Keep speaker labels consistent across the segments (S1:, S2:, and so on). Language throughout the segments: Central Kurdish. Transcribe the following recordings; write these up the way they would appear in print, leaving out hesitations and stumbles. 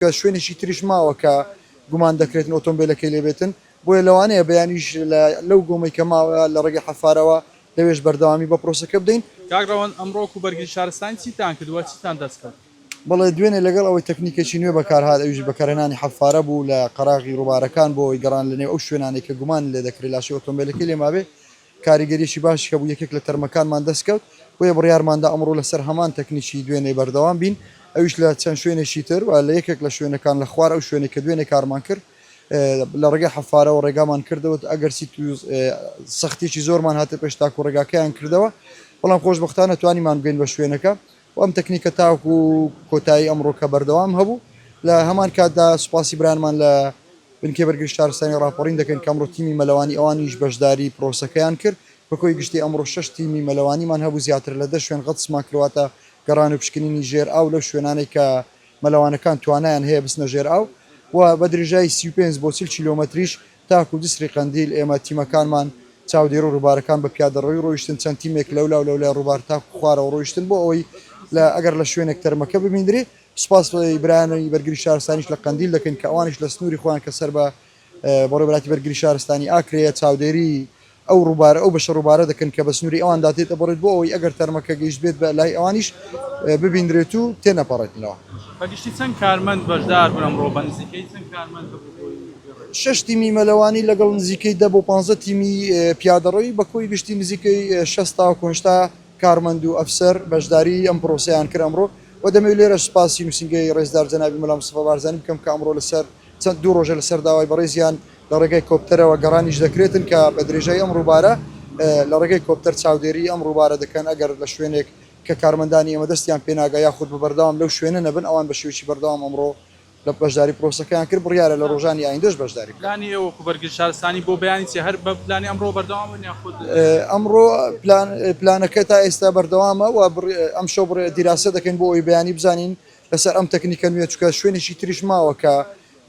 S1: کە شوێنێکی تریش ماوە کە گومان دەکرێتن ئۆتۆمبێلەکەی لێ بێتن، بۆیە لەوانەیە بەیانیش لە لەو گۆمەی کە ماوە لە ڕێگەی حەفارەوە لەوێش بەردەوامی بە پرۆسەکە بدەین.
S2: کاک ڕەوەند ئەمڕۆ وەکو بەرگری شارستانی چیتان کرد و چیتان دەست کەوت؟
S1: بەڵێ دوێنێ لەگەڵ ئەوەی تەکنیکێکی نوێ بەکارهات ئەویش بەکارهێنانی حەفارە بوو لە قەراغی ڕووبارەکان بۆ ئەوەی گەڕان لەنێو ئەو شوێنانەی کە گومان لێ دەکرێت لاشەی ئۆتۆمبێلەکەی لێ مابێ کاریگەریەکی باشی هەبوو یەکێک لە تەرمەکانمان دەستکەوت، بۆیە بڕیارماندا ئەمڕۆ لەسەر هەمان تەکنیکی دوێنێ بەردەوام بین، ئەویش لە چەند شوێنێکی تر و لە یەکێک لە شوێنەکان لە خوار ئەو شوێنەی کە دوێنێ کارمان کرد لە ڕێگای حەفارەوە ڕێگامان کردەوە، ئەگەرچی سەختیەکی زۆرمان هاتە پێش تاکو ڕێگاکەیان کردەوە، بەڵام خۆشبەختانە توانیمان بگەین بە شوێنەکە و ئەم تەکنیکە تاکو کۆتایی ئەمڕۆکە بەردەوام هەبوو، لە هەمان کاتدا سوپاسی برایانمان لە بنکەی بەرگری شارستانی ڕاپەڕین دەکەین کە ئەمڕۆ تیمی مەلەوانی ئەوانیش بەشداری پرۆسەکەیان کرد، بە کۆی گشتی ئەمڕۆ شەش تیمی مەلەوانیمان هەبوو زیاتر لە دە شوێن غەتسمان کرد واتە گەڕان و پشکنینی ژێر ئاو لەو شوێنانەی کە مەلەوانەکان توانایان هەیە بچنە ژێر ئاو و بە درێژایی 35 بۆ 40 کیلۆمەتریش تاکو جسری قەندیل ئێمە تیمەکانمان چاودێری ڕووبارەکان بە پیادەڕەوی ڕۆیشتن چەند تیمێک لەولا و لەولای ڕووبار تاکو خوارەوە ڕۆیشتن بۆ ئەوەی لە ئەگەر لە شوێنێک تەرمەکە ببیندرێ سوپاس برایانی بەرگری شارستانیش لە قەندیل دەکەین کە ئەوانیش لە سنووری خۆیان کە سەر بە بەڕێوەبەرایەتی بەرگری شارستانی ئاکرێیە چاودێری ئەو ڕووبارە ئەو بەشە ڕووبارە دەکەن کە بە سنووری ئەواندا تێدەپەڕێت بۆ ئەوەی ئەگەر تەرمەکە گەیشت بێت بە لای ئەوانیش ببیندرێت و تێنەپەڕێتنەوە.
S2: بە گشتی چەند کارمەند بەشدار بوون ئەمڕۆ بە نزیکەیی چەند کارمەند هەبوو بۆی
S1: شەش تیمی مەلەوانی لەگەڵ نزیکەی دە بۆ پانزە تیمی پیادەڕەوی بە کۆی گشتی نزیکەی 60 تاوەکو 80 کارمەند و ئەفسەر بەشداریی ئەم پرۆسەیان کرد ئەمڕۆ و دەمەوێت لێرەش سوپاسی نووسینگەی ڕێزدار جەنابی مەلا مستەفا بارزانی بکەم کە ئەمڕۆ لەسەر چەند دوو ڕۆژە لەسەر داوای بەڕێزیان لە ڕێگای کۆپتەرەوە گەڕانیش دەکرێتن کە بە درێژای ئەم ڕووبارە لە ڕێگەی کۆپتەر چاودێریی ئەم ڕووبارە دەکەن ئەگەر لە شوێنێک کە کارمەندانی ئێمە دەستیان پێ ناگا یاخود بە بەردەوام لەو شوێنە نەبن ئەوان بە شێوەیەکی بەردەوام ئەمڕۆ لە بەشداری پرۆسەکەیان کرد، بڕیارە لە ڕۆژانی ئایندەش بەشداری بکەن.
S2: پلانی ئێوە وەکو بەرگری شارستانی بۆ بەیانی چیە؟ هەر بە پلانی ئەمڕۆ بەردەوام بن یاخود؟
S1: ئەمڕۆ پلان پلانەکە تا ئێستا بەردەوامە و ئەمشەو دیراسە دەکەین بۆ ئەوەی بەیانی بزانین لەسەر ئەم تەکنیکە نوێ چونکە شوێنێکی تریش ماوە کە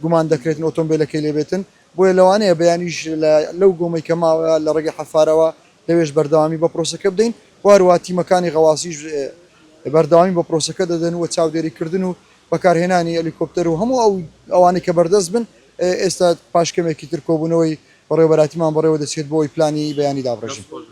S1: گومان دەکرێتن ئۆتۆمبێلەکەی لێ بێتن بۆیە لەوانەیە بەیانیش لە لەو گۆمەی کە ماوە لە ڕێگەی حەفارەوە لەوێش بەردەوامی بە پرۆسەکە بدەین و هەروەها تیمەکانی غەواسیش بەردەوامی بە پرۆسەکە دەدەن و چاودێریکردن و بەکارهێنانی هەلیکۆپتەر و هەموو ئەو ئەوانەی کە بەردەست بن، ئێستا پاش کەمێکی تر کۆبوونەوەی بەڕێوەبەرایەتیمان بەڕێوە دەچێت بۆ ئەوەی پلانی بەیانی دابڕێژین.